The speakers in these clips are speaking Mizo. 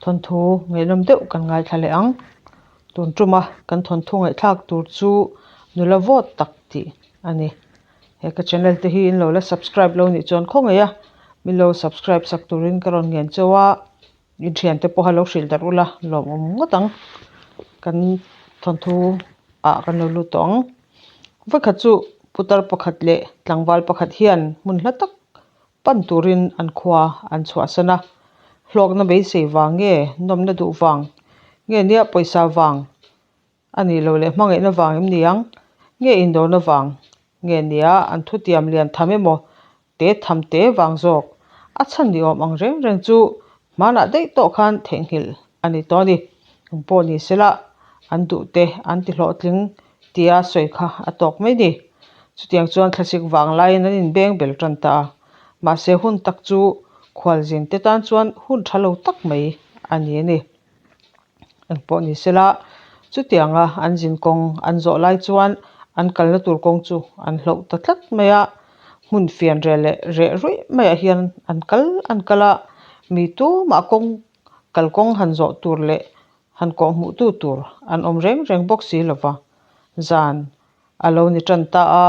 Thawnthu ngaihnawm deuh kan ngaithla leh ang. Tun tuma kan thawnthu ngaihthlak tur chu nula vawt tak tih a ni. He ka channel te hi in lo la subscribe lo nih chuan khawngaih a, min lo subscribe sak turin ka rawn ngen chauh a, in thiante pawha lo hrilh darh ula lawmawm ngawt ang. Kan thawnthu ah kan lo lut tawh ang. Vawikhat chu putar pakhat leh tlangval pakhat hian hmun hla tak pan turin an khua an chhuahsan a, hlawkna beisei vang nge nawmna duh vang nge nia pawisa vang a nih loh leh hmangaihna vang em ni ang nge indawrna vang nge nia an thutiam lian tham emaw te tham te vang zawk a chhan ni awm ang reng reng chu hmanah daih tawh khan theihnghilh a ni tawh a ni. Eng pawh ni sela an duh te an ti hlawhtling tia sawi kha a tawk mai ni. Chutiang chuan thlasik vang laiin an inbeng bel tan ta a, mahse hun tak chu khualzin te tan chuan hun tha lo tak mai a ni a ni. Eng pawh ni sela chutianga an zin kawng an zawh lai chuan an kalna tur kawng chu an hloh ta tlat mai a, hmun fian reh leh reh ruih maiah hian an kal an kal a, mi tumah kawng kalkawng han zawh tur leh han kawh hmuh tu tur an awm reng reng bawk si lo va, zan a lo ni tan ta a,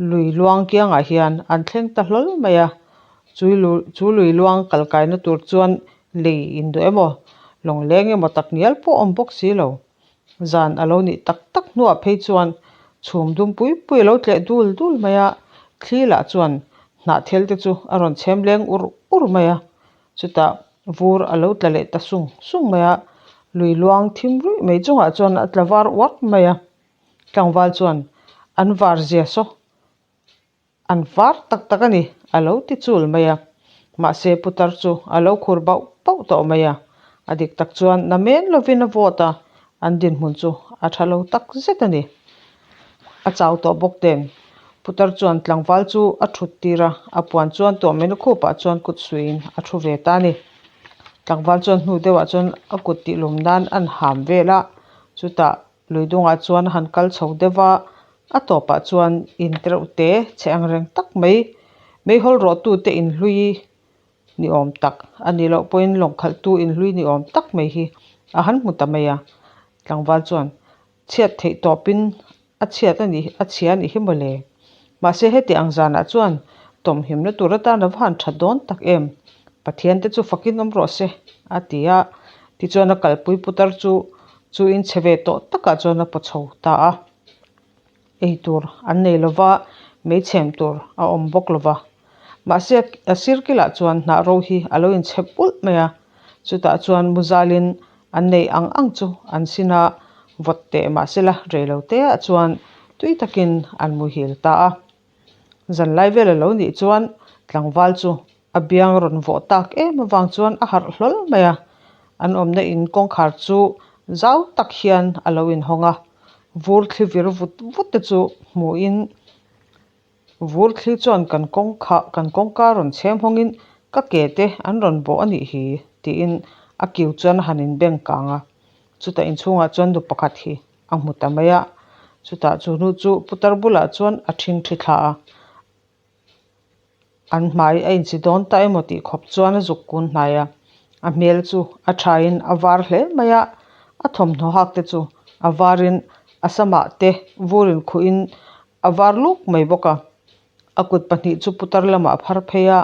lui luang kiangah hian an thleng ta hlawl mai a, chu lui luang kal kaina tur chuan lei induh emaw lawngleng emaw tak ngial pawh awm bawk si lo. Zan a lo nih tak tak hnuah phei chuan chhum dum pui pui a lo tleh dul dul mai a, thli lah chuan hnahthel te chu a rawn chhem leng ur ur mai a, Chutah vur a lo tla leh ta sung sung mai a, lui luang thim ruih mai chungah chuan a tla var uap mai a. Tlangval chuan, An var zia saw, an var tak tak a ni, a lo ti chul mai a. Mahse putar chu a lo khur bauh bauh tawh mai a. A dik tak chuan na men lovin a vawt a, an dinhmun chu a tha lo tak zet a ni. A chau tawh bawk nen putar chuan tlangval chu a thut tir a, a puan chuan tuah mai na khupah chuan kut suiin a thu ve ta a ni. Tlangval chuan hnu deuhah chuan a kut tihlum nan an ham vel a, chutah lui dungah chuan a han kal chho deuh va, a tawpah chuan in tereuh te chhe ang reng tak mai meihawl rawh tute inhlui ni awm tak a nih loh pawhin lawng khalhtu inhlui ni awm tak mai hi a han hmu ta mai a, tlangval chuan Chhiat theih tawpin a chhiat a nih a chhia a nih hi mawle. Mahse heti ang zanah chuan tawmhimna tur atan a va han that dawn tak em? Pathian te chu fakin awm rawh se, a ti a. Tichuan a kalpui putar chu chu in chhe ve tawh takah chuan a paw chho ta a. Ei tur an nei lova, meichhem tur a awm bawk lova. Mahse a sir kilah chuan hnah ro hi a lo inchhep ulh mai a, chutah chuan muzalin an nei ang ang chu an sin a, vawt teh mahsela rei lo te ah chuan tui takin an muhil ta a. Zanlai vel a lo nih chuan tlangval chu a biang rawn vawh tak em avang chuan a harh hlawl mai a, an awmna in kawngkhar chu zau tak hian a lo inhawng a, vur thli vir vut vut te chu hmuhin Vur thli chuan kan kawngkha kan kawngka rawn chhem hawngin ka ke te an rawn bawh a nih hi tiin a kiu chuan a han inbeng kang a. Chutah inchhungah chuan nu pakhat hi a hmu ta mai a. Chutah chu nu chu putar bulah chuan a ṭhingṭhi thla a. An hmai a inchi dawn ta emaw tih khawp chuan a zuk kun hnai a. A hmel chu a thain a var hle mai a, a thawmhnaw hak te chu a varin a samah te vurin khuhin A var luk mai bawk a, a kut pahnih chu putar lamah a phar phei a,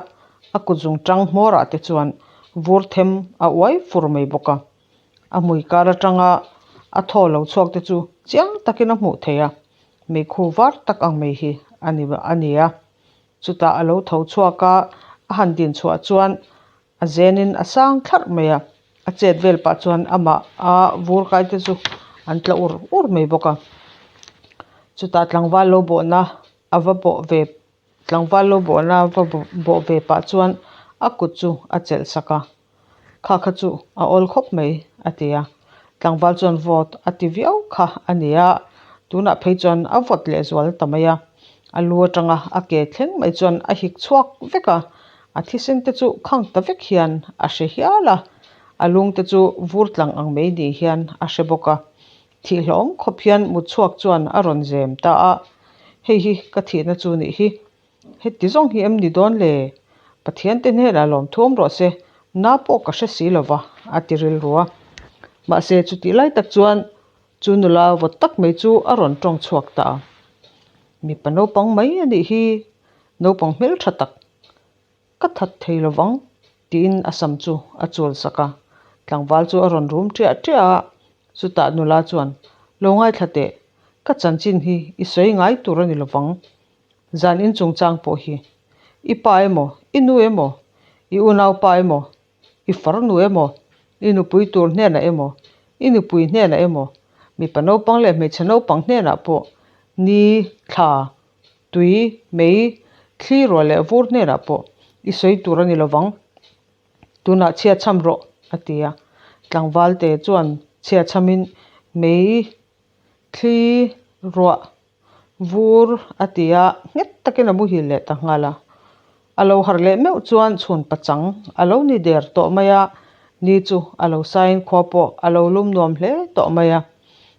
a kut zung tang hmawrah te chuan vur them a uai fur mai bawk a. A hmui kar atanga a thaw lo chhuak te chu chiang takin a hmuh theih a, meikhu var tak ang mai hi a ni a ni a. Chutah a lo tho chhuak a, a han din chhuah chuan A zenin a sang thlarh mai a, a chet vel pah chuan amah a vur kai te chu an tla ur ur mai bawk a. Chutah tlangval lo bawhna a va bawh ve tlangval lo bawhna a va bawh ve pah chuan a kut chu a chelh sak a, kha kha chu a awl khawp mai a ti a. Tlangval chuan vawt a ti viau kha a ni a, tunah phei chuan a vawt leh zual ta mai a, a lu atanga a ke thleng mai chuan a hik chhuak vek a. A thisen te chu khang ta vek hian a hre hial a, a lung te chu vur tlang ang mai ni hian a hre bawk a. Thih hlawm khawp hian mut chhuak chuan a rawn zem ta a, Hei hi ka thihna chu nih hi, heti zawng hi em ni dawn le? Pathian te hnenah lawmthu awm rawh se, na pawh ka hre si lo va, a ti rilru a. Mahse chutih lai tak chuan chu nula vawt tak mai chu a rawn tawng chhuak ta a. Mipa naupang mai a nih hi, naupang hmeltha tak. Ka that thei lo vang, tiin a sam chu a chul sak a. Tlangval chu a rawn rum ṭiah ṭiah a, chutah nula chuan, Lo ngaithla teh, ka chanchin hi i sawi ngai tur a ni lo vang. Zan in chungchang pawh hi i pa emaw, i nu emaw, i unaupa emaw, i farnu emaw, i nupui tur hnenah emaw, i nupui hnenah emaw, mipa naupang leh hmeichhe naupang hnenah pawh ni, thla, Tui, mei, thli ruah leh vur hnenah pawh i sawi tur a ni lovang. Tunah chhia chham rawh, a ti a. Tlangvalte chuan chhia chhamin mei, thli, ruah, vur a ti a, nghet takin a muhil leh ta nghal a. A lo harh leh meuh chuan chhun pachang a lo ni der tawh mai a, ni chu a lo sain khua pawh a lo lum nuam hle tawh mai a.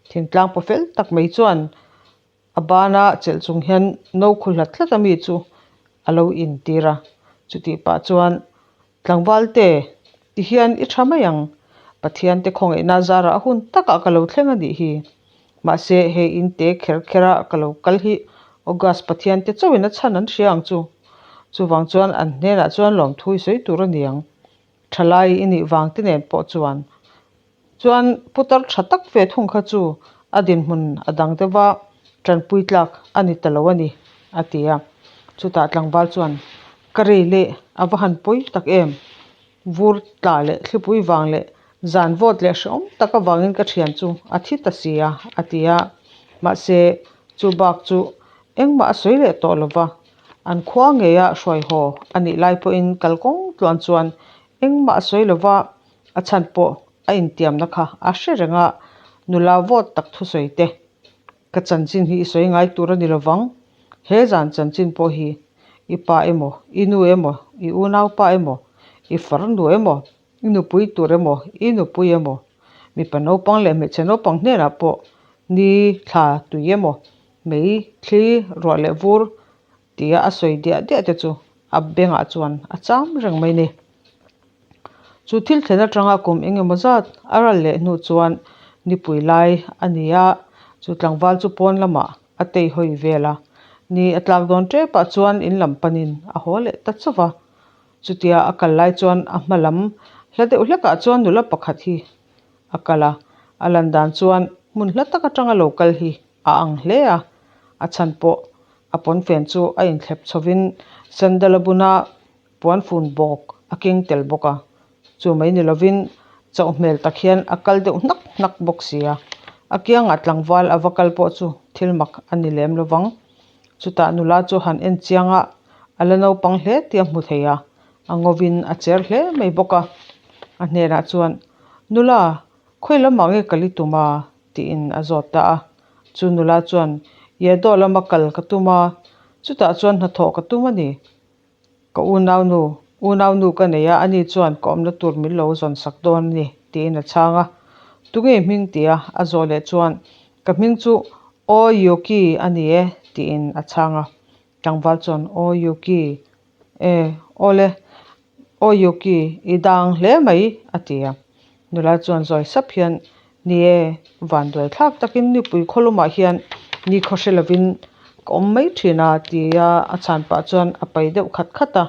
Thingtlang paw fel tak mai chuan A bana chelh chung hian no khu hlat hlat a mi chu a lo intir a, chutih pah chuan tlangval te ti hian i tha mai ang, Pathian te khawngaihna zarah a hun takah ka lo thleng a nih hi. Mahse hei in te kher kher a ka lo kal hi August Pathian te chauhin a chhan an hria ang chu. Chuvang chuan an hnenah chuan lawmthu i sawi tur a ni ang. Thalai i nih vang te nen pawh chuan Chuan putar tha tak ve thung kha chu a dinhmun a dang deuh a, tanpui tlak a ni ta lo a ni, a ti a. Chutah tlangval chuan, Ka rei leh a va han pawi tak em? Vur tla leh thlipui vang leh zan vawt leh hrehawm tak avangin ka thian chu a thi ta si a, a ti a. Mahse, chu bak chu engmah a sawi leh tawh lo va, an khua ngeia hruai haw a nih lai pawhin kalkawng tluan chuan engmah a sawi lo va, A chhan pawh a intiamna kha a hre reng a, nula vawt tak thusawi te, ka chanchin hi i sawi ngai tur a ni lo vang, he zan chanchin pawh hi i pa emaw, i nu emaw, i unaupa emaw, i farnu emaw, i nupui tur emaw, i nupui emaw, mipa naupang leh hmeichhe naupang hnenah pawh ni thla tui emaw, mei, thli, ruah leh vur tia a sawi diah diah te chu a bengah chuan a cham reng mai ni. Chu thil thlen atanga kum eng emaw zat a ral leh hnu chuan nipui lai a ni a, chu tlangval chu pawn lamah a tei hawi vel a, ni a tlak dawn tepah chuan in lam panin a haw leh ta chauh va. Chutia a kal lai chuan a hma lam hla deuh hlekah chuan nula pakhat hi a kal a, a lan dan chuan hmun hla tak atanga lo kal hi a ang hle a, a chhan pawh a pawnfen chu a inthlep chhovin sandal a bun a, puanfun bawk a keng tel bawk a, chu mai ni lovin chauh hmel tak hian a kal deuh hnak hnak bawk si a, a kiangah tlangval a va kal pawh chu thil mak a ni lem lovang. Chutah nula chu han en chiang a, a la naupang hle tih a hmu thei a, a ngawin a cher hle mai bawk a, a hnenah chuan, Nula, khawi lamah nge kal i tum a? tiin a zawt ta a. Chu nula chuan, Yedo lama kal ka tum a, chutah chuan hnathawh ka tum a ni. Ka unaunu, unaunu ka nei a, ani chuan ka awmna tur min lo zawn sak dawn a ni, tiin a chhang a. Tunge hming tia a zawh leh chuan, Ka hming chu O Yuki a ni e, tiin a chhang a. Tlangval chuan, O Yuki, e, awle, O Yuki, i dang hle mai, a ti a. Nula chuan zawi sap hian, Ni e, vanduai thlak takin nipui khawlumah hian ni khaw hre lovin ka awm mai thin a, tia a chhan pah chuan a pai deuh khat khat a,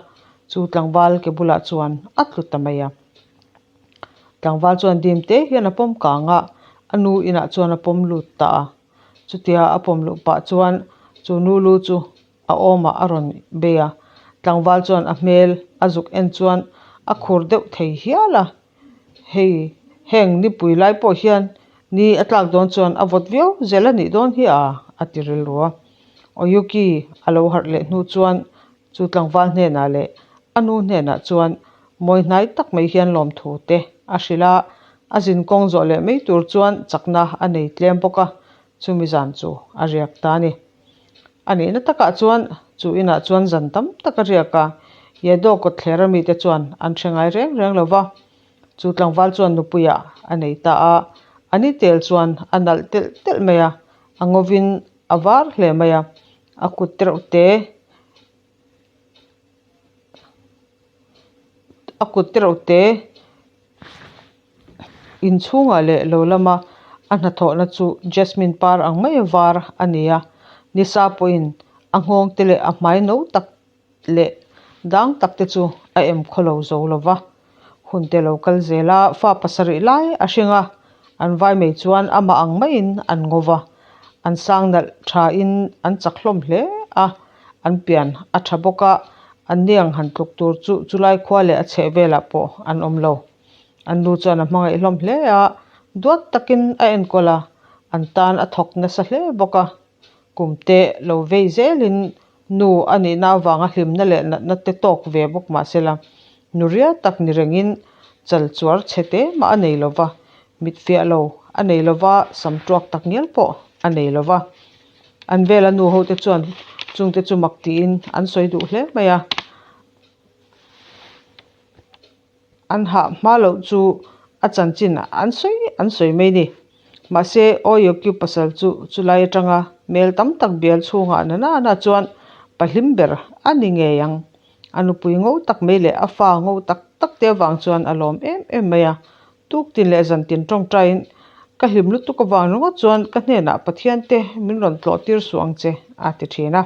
chu tlangval ke bulah chuan a tlu ta mai a. Tlangval chuan dim te hian a pawm kang a, a nu inah chuan a pawm lut ta a. Chutia a pawm luh pah chuan chu nu lu chu a awmah a rawn bei a, tlangval chuan a hmel a zuk en chuan a khur deuh thei hial a, hei heng nipui lai pawh hian ni a tlak dawn chuan a vawt viau zel a nih dawn hi a a ti rilru a. Oyuki a lo harh leh hnu chuan chu tlangval hnenah leh a nu hnenah chuan mawi hnai tak mai hian lawmthu te a hrilh a, a zin kawng zawh leh mai tur chuan chakna a nei tlem bawk a, chumi zan chu a riak ta a ni. A nihna takah chuan chu inah chuan zan tam tak a riak a, Yedo kawtthlera mite chuan an hre ngai reng reng lo va. Chu tlangval chuan nupuiah a nei ta a, a ni tel chuan a nalh telh telh mai a, a ngawin a var hle mai a, a kut tereuh te a kut tereuh te. Inchhungah leh lo lama a hnathawhna chu Jasmine par ang maia var a ni a, nisa pawhin a nghawng te leh a hmai no tak leh dang tak te chu a em khawlo zo lo va. Hun te lo kal zel a, fa pasarih lai a hring a, an vai mai chuan amah ang maiin an ngo va, an sang nalh thain an chak hlawm hle a, an pian a tha bawk a, an niang han tluk tur chu chulai khua leh a chheh velah pawh an awm lo. An nu chuan a hmangaih hlawm hle a, duat takin a enkawl a, an tan a thawk nasa hle bawk a. Kum te lo vei zelin nu a nihna avanga hlimna leh natna te tawk ve bawk mah sela, nu ria tak ni rengin chal chuar chhe te mah a nei lo va, mit fiah lo a nei lo va, sam tuak tak ngial pawh a nei lo va. An vela nu ho te chuan chungte chu mak tiin an sawi duh hle mai a. An hah hma loh chu a chanchin an sawi an sawi mai ni. Mahse, Oyokyu pasal chu chulai atanga mel tam tak bial chhungah na na na chuan pahlim ber a ni ngei ang. A nupui ngo tak mai leh a fa ngo tak tak te avang chuan a lawm em em mai a. Tuktin leh zantin tawngtaiin ka hlim lutuk avang ringawt chuan ka hnenah Pathian te min rawn tlawh tir suh ang che a ti thin a.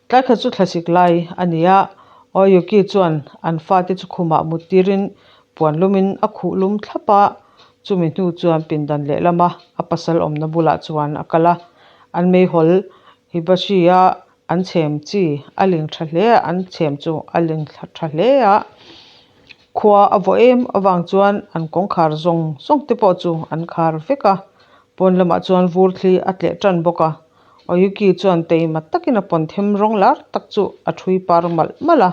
Tlai khat chu thlasik lai a ni a, Oyuki chuan an fate chu khumah mut tirin puan lumin a khuh lum thlap a, chumi hnu chuan pindan lehlama a pasal awmna bulah chuan a kal a. An meihawl Hibachi-a an chhem chi a ling tha hle a, an chhem chu a ling tha hle a, khua a vawh em avang chuan an kawngkhar zawng zawng te pawh chu an khar vek a, pawn lamah chuan vur thli a tleh tan bawk a. Oyuki chuan teima takin a pawn them rawng lar tak chu a thui par malh malh a,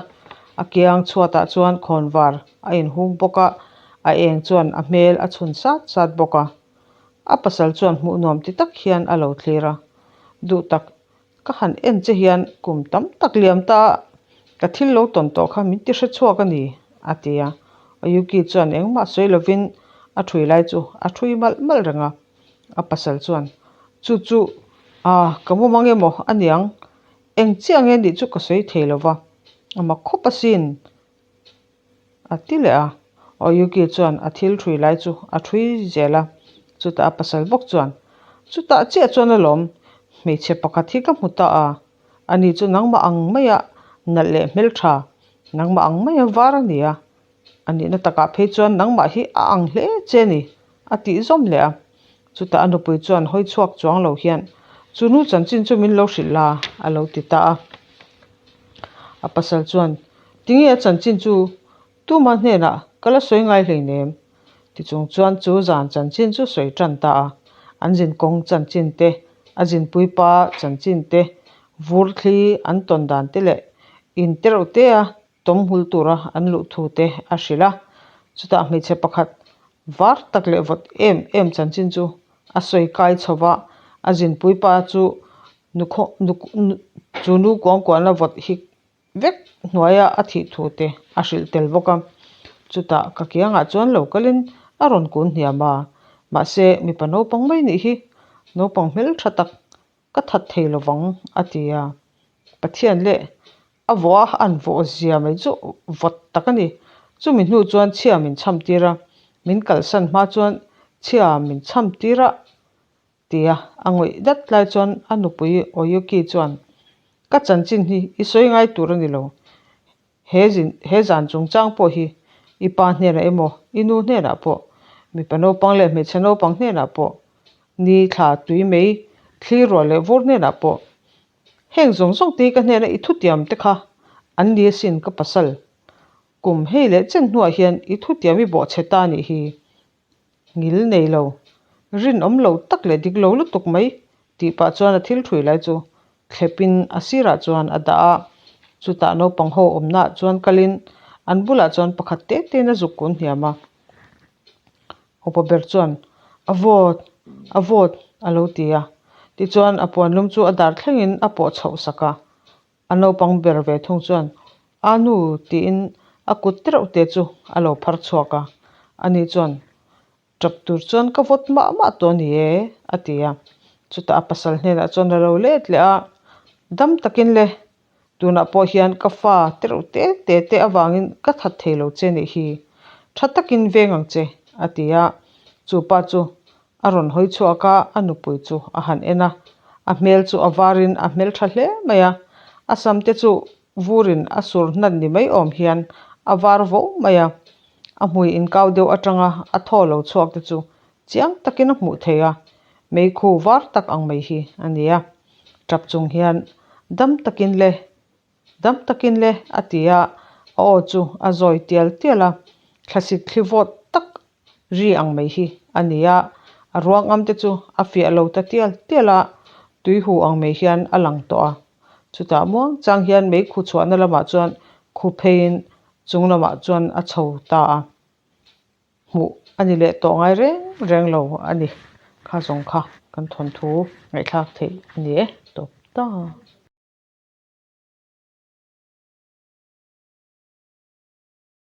a kiang chhuatah chuan khawnvar a inhung bawk a, a eng chuan a hmel a chhun sat sat bawk a. A pasal chuan hmuh nuam ti tak hian a lo thlir a, Duh tak, ka han en che hian kum tam tak liam ta a, ka thil lo tawn tawh kha min ti hre chhuak a ni, a ti a. Oyuki chuan engmah sawi lovin a thui lai chu a thui malh malh reng a. A pasal chuan, Chu chu, ah, ka mu mang emaw a niang, eng chiah nge nih chu ka sawi thei lo va, a mak khawp asin, a ti leh a. Oyuki chuan a thil thui lai chu a thui zel a, chutah a pasal bawk chuan, Chutah chiah chuan alawm, hmeichhe pakhat hi ka hmu ta a, ani chu nangmah ang maia nalh leh hmeltha, nangmah ang maia var a ni a, A nihna takah phei chuan nangmah hi a ang hle che a ni, a tih zawm leh a. Chutah a nupui chuan hawi chhuak chuang lo hian, Chu nu chanchin chu min lo hrilh la, a lo ti ta a. A pasal chuan, Tinge a chanchin chu tuma hnenah ka la sawi ngai hleinem? Ti chung chuan chu zan chanchin chu sawi tan ta a. An zin kawng chanchin te, a zinpui pa chanchin te, vur thli an tawn dan te leh in tereuh te a tawm hul tura an luh thu te a hrilh a, chutah hmeichhe pakhat var tak leh vawt em em chanchin chu a sawi kai chho va, a zinpui pa chu nu khaw nu chu nu kuangkuahna vawt hik vek hnuaia a thih thu te a hrilh tel bawk a, chutah ka kiangah chuan lo kalin a rawn kun hniam a, mahse mipa naupang mai nih hi naupang hmeltha tak ka that thei lovang a ti a, Pathian leh A vawh a, an vawh zia mai chu vawt tak a ni. Chumi hnu chuan chhia min chham tir a, min kalsan hma chuan chhia min chham tir a tia a ngawih dat lai chuan a nupui Oyuki chuan, Ka chanchin hi i sawi ngai tur a ni lo. He zin he zan chungchang pawh hi i pa hnenah emaw i nu hnenah pawh, mipa naupang leh hmeichhe naupang hnenah pawh, ni thla tui mai thlir ruah leh vur hnenah pawh Heng zawng zawng te hi ka hnena i thutiam te kha an ni asin ka pasal. Kum hei leh chen hnuah hian i thutiam i bawhchhe ta nih hi. Ngil nei lo, rinawm lo tak leh dik lo lutuk mai tih pah chuan a thil thui lai chu thlepin a sirah chuan a dah a. Chutah naupang ho awmnaah chuan kalin an bulah chuan pakhat te tein a zuk kun hniam a. Upa ber chuan, A vawt! A vawt! a lo ti a. Tichuan a puanlum chu a dar thlengin a pawh chhoh sak a. A naupang ber ve thung chuan, A nu! tiin a kut tereuh te chu a lo phar chhuak a. Ani chuan, Tap tur chuan ka vawt mah mah tawh a ni e, a ti a. Chutah a pasal hnenah chuan a lo let leh a, Dam takin le, Tunah pawh hian ka fa te reuh te te te avangin ka that thei lo che nih hi. Tha takin veng ang che, a ti a. Chu pa chu a rawn hawi chhuak a, a nupui chu a han en a. A hmel chu a varin a hmeltha hle mai a, a sam te chu vurin a sur hnan ni mai awm hian a var vo mai a. A hmui inkau deuh atanga a thaw lo chhuak te chu chiang takin a hmuh theih a, meikhu var tak ang mai hi a ni a. Tap chung hian dam takin le Dam takin le, a ti a, a aw chu a zawi tial tial a, thlasik thli vawt tak ri ang mai hi a ni a, a ruangam te chu a fiah lo ta tial tial a, tui hu ang mai hian a lang tawh a. Chutah muang chang hian mei khu chhuahna lamah chuan khu pheiin chung lamah chuan a chho ta a. Hmuh a ni leh tawh ngai reng reng lo a ni. Kha zawng kha kan thawnthu ngaihthlak theih a ni e tawp ta.